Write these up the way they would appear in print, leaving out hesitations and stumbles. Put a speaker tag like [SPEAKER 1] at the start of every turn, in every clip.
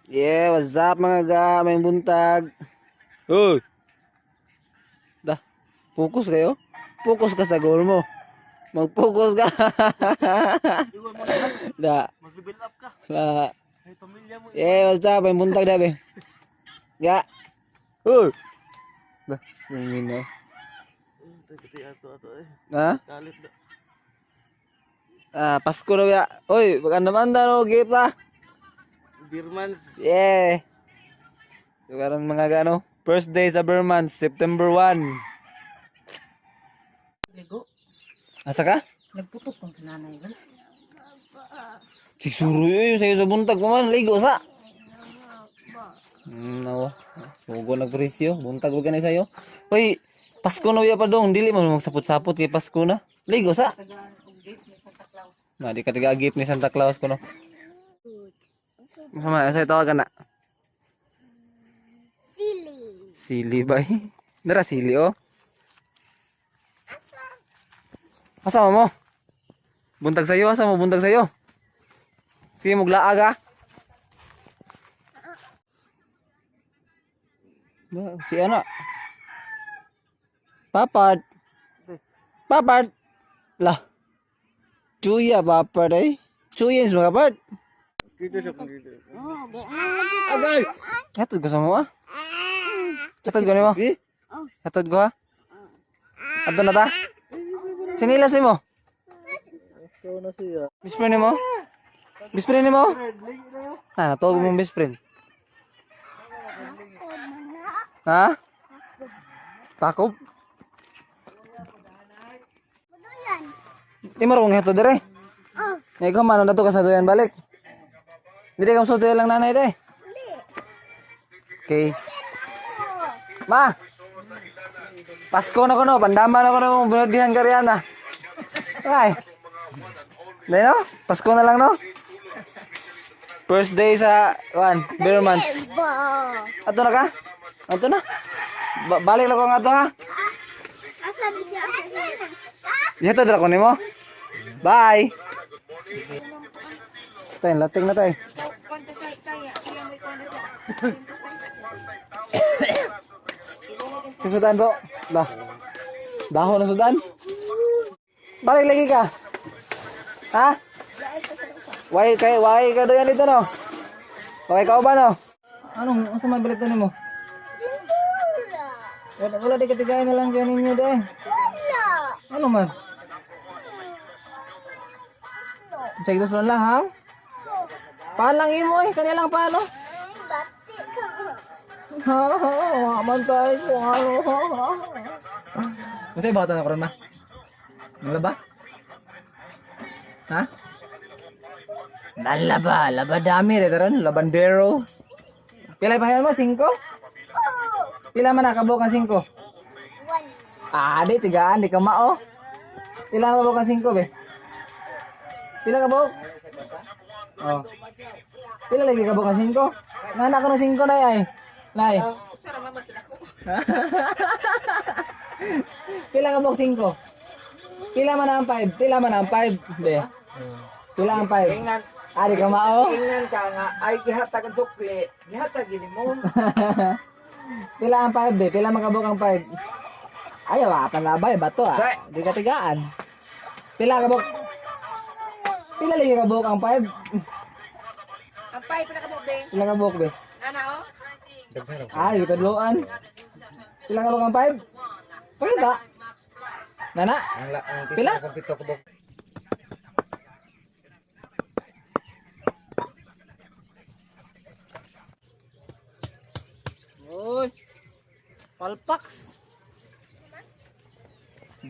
[SPEAKER 1] Yeah, what's up, mga ga? May buntag. Uy! Da, focus kayo? Focus ka sa goal mo. Mag-focus ka.
[SPEAKER 2] Iwan mo na.
[SPEAKER 1] Da,
[SPEAKER 2] Mag-level up ka.
[SPEAKER 1] da.
[SPEAKER 2] Ay, pamilya mo.
[SPEAKER 1] Yeah, what's up? May buntag da, be. Ga. Uy! Da, yung mina.
[SPEAKER 2] Tagati ato ato eh.
[SPEAKER 1] Ha?
[SPEAKER 2] Kalit na.
[SPEAKER 1] Ah, Pasko na ba? Uy, maganda-manda no, kita.
[SPEAKER 2] Birmans.
[SPEAKER 1] Yeah. So, karon mga gano, first day sa Burman, September 1.
[SPEAKER 3] Ligo.
[SPEAKER 1] Asa ka?
[SPEAKER 3] Nagputos kong sinanay ba?
[SPEAKER 1] Siguro yun, sa'yo sa buntag ko man, ligo sa. Nawa. Sugo nagpresyo, buntag wag na sa'yo. Uy, Pasko na uya pa dong, dili man magsapot-sapot kay Pasko na. Ligo sa.
[SPEAKER 3] Tagaan og gift ni Santa Claus.
[SPEAKER 1] Na, di ka tiga-gift ni Santa Claus ko no. Mama, asa tawagan na?
[SPEAKER 4] Sili.
[SPEAKER 1] Sili ba? Dara sili oh. Asa mo? Buntag sa'yo, asa mo buntag sa'yo? Sige, muglaag ah. Ba, si ano? Papart. Papart. Lah. Chuya papart eh. Chuya is mga part.
[SPEAKER 2] Dito sa computer.
[SPEAKER 4] Oh, di man lagi.
[SPEAKER 1] Agay. Hatod ko sa mo ah. Hatod ko nimo. Hatod ko ha. Ato na ta. Sinilas nimo.
[SPEAKER 2] Ikaw na siya.
[SPEAKER 1] Best friend nimo? Best friend nimo? Ah, natuog mong best friend. Ha? Takob? Di marunong hatod dire.
[SPEAKER 4] Oh,
[SPEAKER 1] Ngay ko man na to ka sa duyan balik. Dili ka sulti lang nanay de. Okay. Ma. Pasko na ko no, pandama na ko no, bunodihan karyana. Ay. Dahil no? Pasko na lang no? First day sa one, beer months.
[SPEAKER 4] Ba.
[SPEAKER 1] Ato na ka? Ato na? Balik lang ko nga to ha.
[SPEAKER 4] Asa di siya?
[SPEAKER 1] Dito dra ko nimo. Bye. Tay, lating na tay. Sudan to. Dah. Dahon na sudan. Balik lagi ka. Ha? Why kay why ka doyan dito no? Okay ka ba no? Anong unsa man balik to nimo?
[SPEAKER 4] Pintura.
[SPEAKER 1] Wala wala di katigayan na lang kayo ninyo de.
[SPEAKER 4] Wala.
[SPEAKER 1] Ano man? Sa ito lang ha? Palang imo eh, kanya lang paano?
[SPEAKER 4] Ay, bati ka.
[SPEAKER 1] Ha ha, wa man tayo kung ano. Masay bata na karon ma? Nalaba? Ha? Nalaba, laba dami re karon, labandero. Pila pa mo? Cinco?
[SPEAKER 4] Oh,
[SPEAKER 1] Pila man nakabok ang cinco?
[SPEAKER 4] one.
[SPEAKER 1] Ah, di tigaan, di ka mao. Pila ka ang cinco be? Pila ka buok? Oh. Pila lagi ka buok ang cinco? Nana ko ng cinco na ay. Nay. Pila ka buok cinco? Pila man ang 5? Pila man ang 5? Be. Pila ang 5? Ah, di ka mao.
[SPEAKER 3] Tingnan ka nga ay gihatag ang sukli. Gihatag gini mo.
[SPEAKER 1] Pila ang 5 be? Pila man ka buok ang 5? Ay, wa pa labay bato ah. Di ka tigaan. Pila ka buok? Pila lagi ka buok ang 5?
[SPEAKER 3] Ang pay pila ka mo be.
[SPEAKER 1] Pila ka buok be?
[SPEAKER 3] Ana oh.
[SPEAKER 1] Ah, di tadloan. Pila ka buok ang 5? Pakita. Nana? Pila? Uy. Palpaks.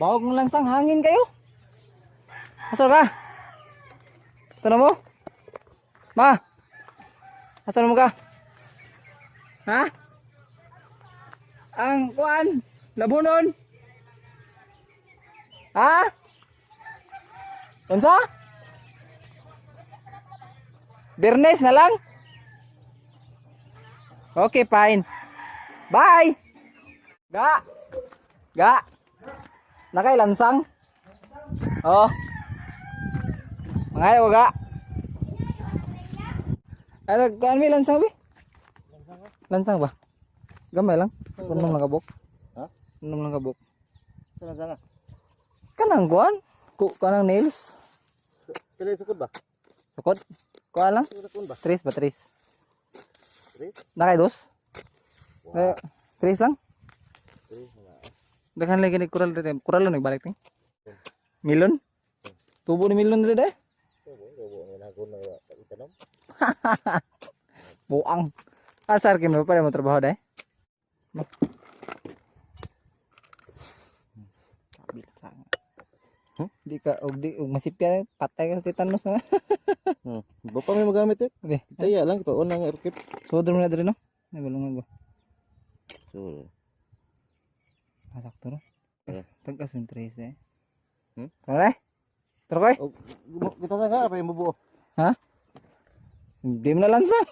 [SPEAKER 1] Bawag mo lang sang hangin kayo. Asa ka? Ito na mo? Ma? Asa na mo ka? Ha? Ang kuan, labunon. Ha? Unsa? Bernes na lang? Okay, fine. Bye. Ga. Ga. Nakailansang? Oh. Mangayo ko ga. Ano, kuan mi lansang bi? Lansang ba? Gamay lang. Unom lang kabuk.
[SPEAKER 2] Ha?
[SPEAKER 1] Unom lang kabuk.
[SPEAKER 2] Sa lansang ah.
[SPEAKER 1] Kanang kuan? Kanang nails?
[SPEAKER 2] Pila yung sukod ba?
[SPEAKER 1] Sukod? Kuan lang?
[SPEAKER 2] Sukod ba?
[SPEAKER 1] Tres ba? Tres.
[SPEAKER 2] Tres?
[SPEAKER 1] Nakay dos?
[SPEAKER 2] Wow.
[SPEAKER 1] Eh, tres lang?
[SPEAKER 2] Tres na.
[SPEAKER 1] Daghan lagi ni kural dito. Kural lang nagbalik ni. Milon? Tubo ni milon dito eh.
[SPEAKER 2] Tubo, tubo. Ang ginagawa na itanom.
[SPEAKER 1] Buang. Asar kino pa mo trabaho dai. Kabil sa.
[SPEAKER 2] Hmm?
[SPEAKER 1] Di ka og di og masipya patay ka sa tetanus na.
[SPEAKER 2] Ba pa may magamit eh.
[SPEAKER 1] Di.
[SPEAKER 2] Taya lang, paon lang airkit.
[SPEAKER 1] So drum na diri no. Ay balungan ko.
[SPEAKER 2] So,
[SPEAKER 1] Ah, sakto no.
[SPEAKER 2] Eh.
[SPEAKER 1] Tagkas yung tres eh.
[SPEAKER 2] Hmm?
[SPEAKER 1] Tara eh. Tara koy.
[SPEAKER 2] oh, kita sa ka, pa yung bubuo.
[SPEAKER 1] Ha? Hindi mo na lansang.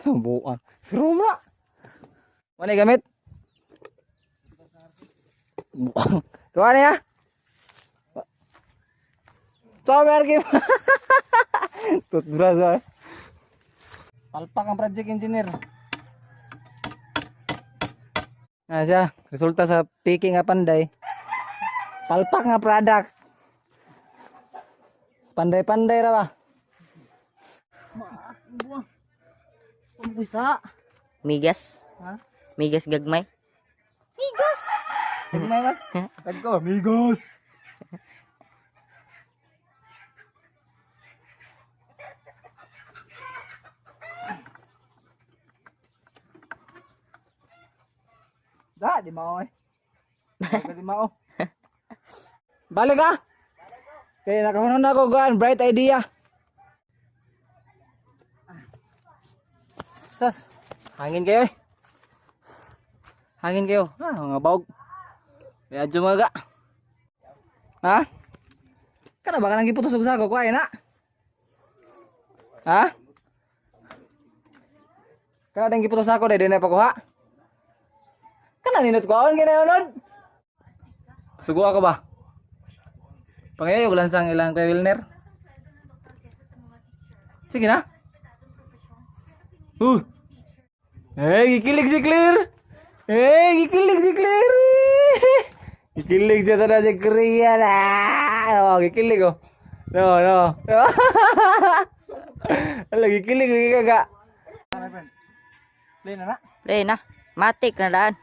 [SPEAKER 1] Buang. Screw mo na. Wala gamit. Buang. Kuha niya. Sabar kim. Toothbrush ba? Palpak ang project engineer. Na siya, resulta sa picking nga panday. Palpak nga product. Panday-panday ra ba? Busa.
[SPEAKER 5] Migas.
[SPEAKER 1] Ha?
[SPEAKER 5] Migas gagmay.
[SPEAKER 1] Gagmay man. Tagko, amigos. Da, di mao eh. Da, di mao. Balik ka. Kaya nakapanon na ako gaan, bright idea. Tas, hangin kayo eh. Hangin kayo. Ah, mga bawg. Medyo maga. Ha? Kana ba ka nang giputos og sako kuay na? Ha? Kana dang giputos sako dai na pakuha? Kana ninot kuhaon kay unod? Sugo ako ba? Pangayo og lansang ilang kay Wilner. Sige na. Eh, gikilig si Clear. Eh, gikilig si Clear. Gikilig siya talaga si Clear. Ah, no, gikilig oh. No, no. Ala, gikilig lagi kaga. Play na na.
[SPEAKER 5] Pre na. Matik na daan.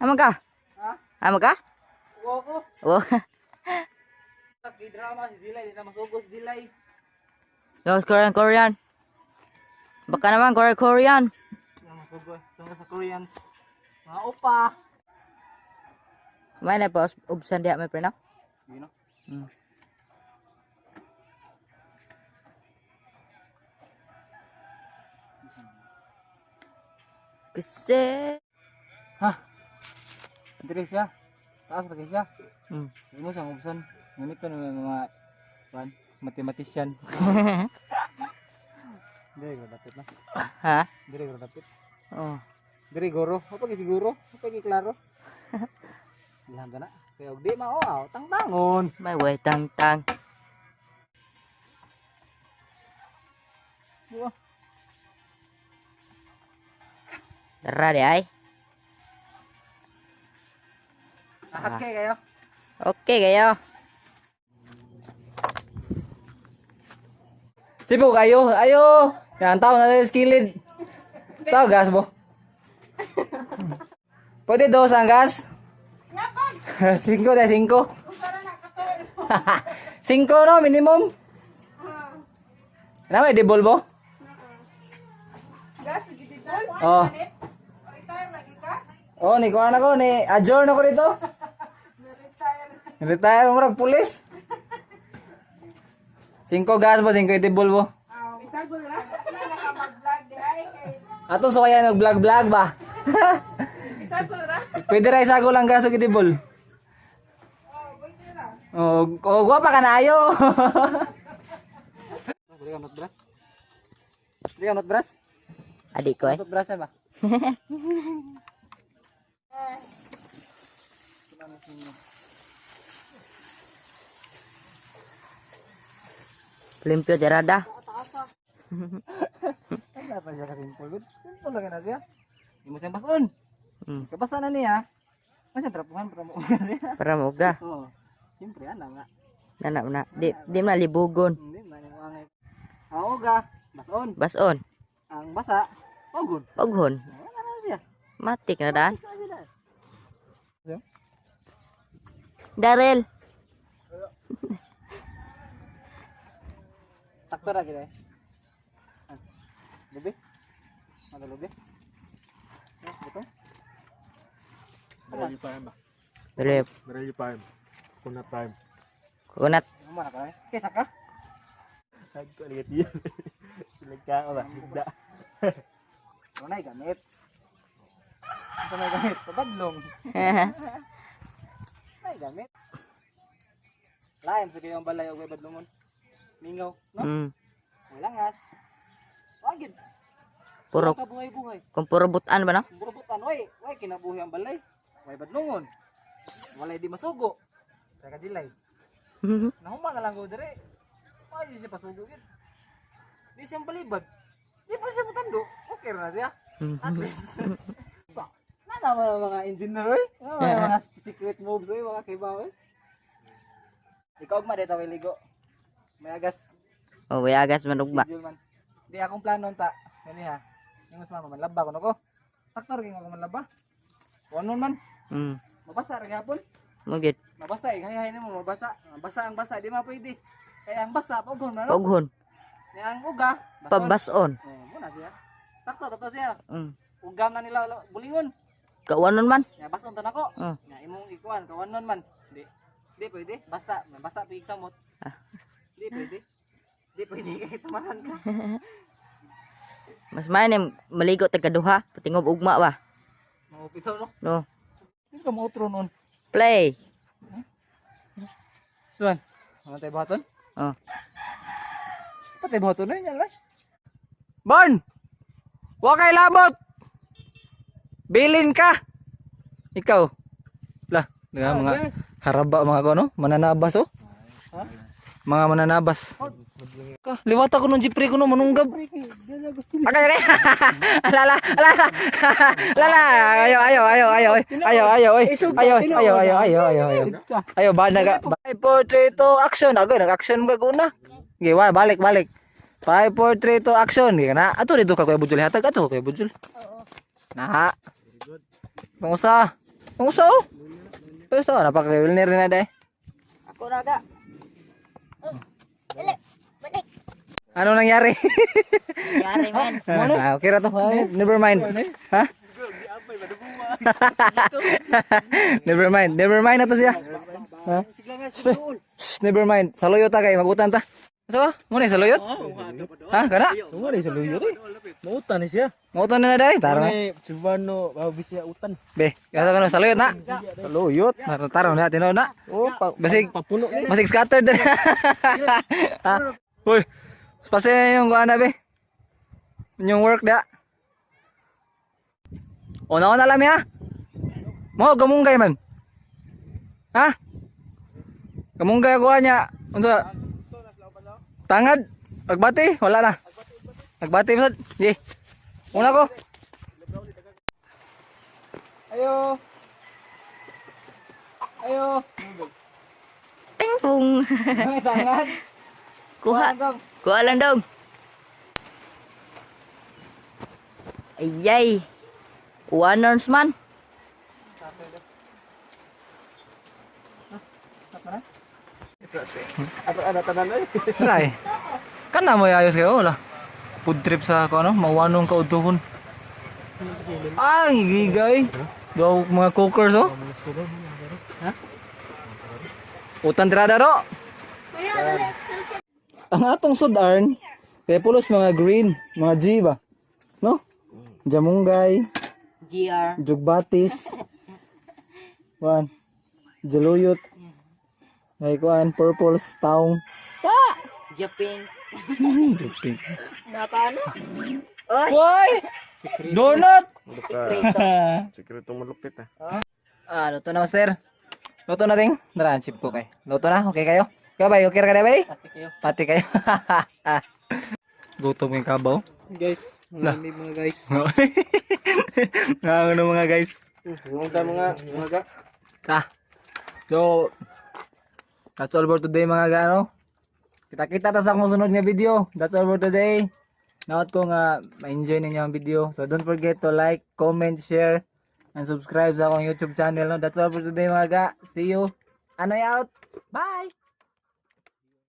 [SPEAKER 5] Amo ka?
[SPEAKER 1] Ha?
[SPEAKER 5] Amo ka?
[SPEAKER 1] Uwo ko.
[SPEAKER 5] Oh.
[SPEAKER 1] Drama si Dilay, di na masugos Dilay.
[SPEAKER 5] Yo, Korean, Korean. Baka naman Korean, Korean.
[SPEAKER 1] Di na masugos. Tungkol sa Koreans. Mga opa.
[SPEAKER 5] May na pa ubsan diha may pre na.
[SPEAKER 1] Sige no.
[SPEAKER 5] Kasi
[SPEAKER 1] Ha? Diri siya. Taas ra kay siya. Hindi mo siyang ubsan. Ngunit ko ng mga kuan, mathematician. Diri ko dapit na.
[SPEAKER 5] Ha?
[SPEAKER 1] Diri ko dapit.
[SPEAKER 5] Oh.
[SPEAKER 1] Diri goro. Apa ki siguro? Apa ki klaro? Ilhan ka na. Kaya og di mao aw tangtangon.
[SPEAKER 5] May way tang tang.
[SPEAKER 1] Buwa.
[SPEAKER 5] Tara di ay.
[SPEAKER 1] Ahak kay kayo.
[SPEAKER 5] Okay kayo.
[SPEAKER 1] Sipo kayo. Ayo. Yan tao na sa kilid. Tao gas mo. Pwede dos ang gas? Cinco de cinco. Cinco no minimum. Ano may dibol mo? Oh. Oh, ni kuan ako ni adjourn ako dito. Retire. Retire mo rag pulis. Cinco gas mo, cinco dibol mo. Ato so kaya nag vlog vlog ba? Pwede ra isagol ang gas og idibol. Oh, oh, gwapa ka na ayo. Dili ka notbrush? Dili ka notbrush?
[SPEAKER 5] Adi ko eh.
[SPEAKER 1] Notbrush na ba?
[SPEAKER 5] Limpyo tirada.
[SPEAKER 1] Wala pa siya kasi. Simple good. Simple lang na siya. Imo siyang bason. Kabasa na niya. Mas trapuhan para mo niya.
[SPEAKER 5] Para mauga.
[SPEAKER 1] Oo. Siyempre ana nga.
[SPEAKER 5] Nana na. Di man libugon.
[SPEAKER 1] Hindi man yung angay. Ang uga, bason.
[SPEAKER 5] Bason.
[SPEAKER 1] Ang basa, ogon.
[SPEAKER 5] Oghon.
[SPEAKER 1] Wala na siya.
[SPEAKER 5] Matik na daan.
[SPEAKER 1] Wala sila.
[SPEAKER 5] Darel.
[SPEAKER 1] Sakto ra gid eh. Ah. Lubi? Ano lubi? Eh, buto?
[SPEAKER 6] Barelyo prime ba?
[SPEAKER 5] Darel.
[SPEAKER 6] Barelyo prime. Coconut prime.
[SPEAKER 5] Coconut.
[SPEAKER 1] Ano na ka eh? Kaysa ka?
[SPEAKER 6] Nagko ligat yan. Nagka ba? Higda.
[SPEAKER 1] Ano na gamit? Ano na gamit? Pabadlong. Ay gamit. Laim sa kayong balay og badlongon. Mingaw, no? Walang as. Wagid.
[SPEAKER 5] Puro
[SPEAKER 1] Kabuhay-buhay.
[SPEAKER 5] kung puro butan ba no?
[SPEAKER 1] Burubutan, way, way kinabuhi ang balay. Way badlongon. Walay di masugo. Teka dilay. Nahuma na lang ko dire. Way di siya pasugo gid. Di siya balibad. Di pa siya mutando. Okay ra na siya. At least. Na naman ang mga engineer oy. Na mga secret moves oy, mga kibaw oy. Ikaw ugma dito way ligo. May agas.
[SPEAKER 5] Oh, wayagas man ugma.
[SPEAKER 1] Schedule man. Di akong plano ta. Gani ha. Yung mas mama manlaba kuno ko. Sakto ra ako manlaba. Kuno man. Mabasa ra gyapon.
[SPEAKER 5] Mo gyud.
[SPEAKER 1] Mabasa eh, hay hay nimo mabasa. Mabasa ang basa di ma pwede. Kaya ang basa paghon man no.
[SPEAKER 5] Oghon.
[SPEAKER 1] Kaya ang uga, bason.
[SPEAKER 5] Pabason.
[SPEAKER 1] Oh, muna siya. Sakto to siya. Uga man nila bulingon.
[SPEAKER 5] Kawanon man.
[SPEAKER 1] Ya bason to nako.
[SPEAKER 5] Oh.
[SPEAKER 1] Ya imong ikuan kawanon man. Di. Di pwede. Basa, mabasa pig samot.
[SPEAKER 5] Ah.
[SPEAKER 1] Di pwede. Di pwede kay tumaran ka.
[SPEAKER 5] Mas may ni maligo tag kaduha, patingob ugma ba.
[SPEAKER 1] Mao no.
[SPEAKER 5] No.
[SPEAKER 1] Di ka mo noon.
[SPEAKER 5] Play.
[SPEAKER 1] Tuan. Ano tayo buhaton?
[SPEAKER 5] Oh.
[SPEAKER 1] Patay buhaton na yun, yan, Bon! Wa kay labot! Bilin ka! Ikaw. Lah, nga mga haraba mga ko no? Mananabas oh. Mga mananabas. Ka, liwat ako nung jeepre ko no, manunggab. Agay, agay. Alala, alala. Alala, ayo, ayo, ayo, ayo, ayo, ayo, oy. Ayo, ayo, ayo, ayo, ayo, ayo. Ayo, ba naga. 5, 4, 3, 2, action. Agay, nag-action ka una. Okay, wa, balik, balik. 5, 4, 3, 2, action. Gika na. Ato dito ka Kuya Budjul hatag ato Kuya Budjul. Na. Pangusa. Pangusa oh. Pangusa napaka Wilner na day.
[SPEAKER 5] Ako na ga.
[SPEAKER 4] Dali. Balik.
[SPEAKER 1] Ano nangyari?
[SPEAKER 5] Yari man.
[SPEAKER 1] Ah, okay ra to. Never mind. Ha? Never mind. Never mind na to siya. Ha? Shh, never mind. Saluyo ta kay magutan ta. Ito ba? Muna yung saluyot? Ha? Kana?
[SPEAKER 6] Wala sa luyo eh. Mautan ni siya.
[SPEAKER 1] Magutan na na day. Tara na.
[SPEAKER 6] Cubano, babis siya utan.
[SPEAKER 1] Be, kasa ka na saluyot na. Saluyot. Tara tara na tinood na.
[SPEAKER 6] Oh, pa
[SPEAKER 1] Basig
[SPEAKER 6] papuno ni.
[SPEAKER 1] basig scattered. Ha? Uy. Pase na yung kuan na be. Yung work da. Una na lang ha. Mo gamunggay man. Ha? Gamunggay ako niya. Unsa? Tangad. Pagbati, wala na. Nagbati man. Sige. Una ko. Ayo. Ayo.
[SPEAKER 5] Ting pung.
[SPEAKER 1] May tangad.
[SPEAKER 5] Kuha. Kuha lang dong. Ayay. One arms man.
[SPEAKER 1] Try. Kana mo ayos kayo wala. Food trip sa ako ano, mawanong kautuhon. Ay, gigay. Daw mga cookers oh. Ha? Utan tirada do.
[SPEAKER 4] Kuya, dali.
[SPEAKER 1] Ang atong sudarn, kay pulos mga green, mga G ba? No? Jamunggay,
[SPEAKER 5] GR.
[SPEAKER 1] Jugbatis. Wan. Jaluyot. May kuan, purples, taong.
[SPEAKER 5] Japing.
[SPEAKER 1] Pink.
[SPEAKER 5] Nakaano?
[SPEAKER 1] Why? Donut!
[SPEAKER 5] Sekreto.
[SPEAKER 6] Sekreto malupit ah.
[SPEAKER 1] Ah, luto na, master. Luto na ting. Tara, chip ko kay. Luto na, okay kayo? Ikaw bay, okay ra ka na bay?
[SPEAKER 5] Pati kayo.
[SPEAKER 1] Pati kayo. Gutom yung kabaw.
[SPEAKER 6] Guys,
[SPEAKER 3] Mga mga guys.
[SPEAKER 1] Nga ano mga guys.
[SPEAKER 2] Yung mga mga ga.
[SPEAKER 1] Ta. So, that's all for today, mga gano. Kita-kita ta sa akong sunod nga video. That's all for today. Naot ko nga ma-enjoy ninyo ang video. So, don't forget to like, comment, share, and subscribe sa akong YouTube channel. No? That's all for today, mga ga. See you. Anoy out. Bye!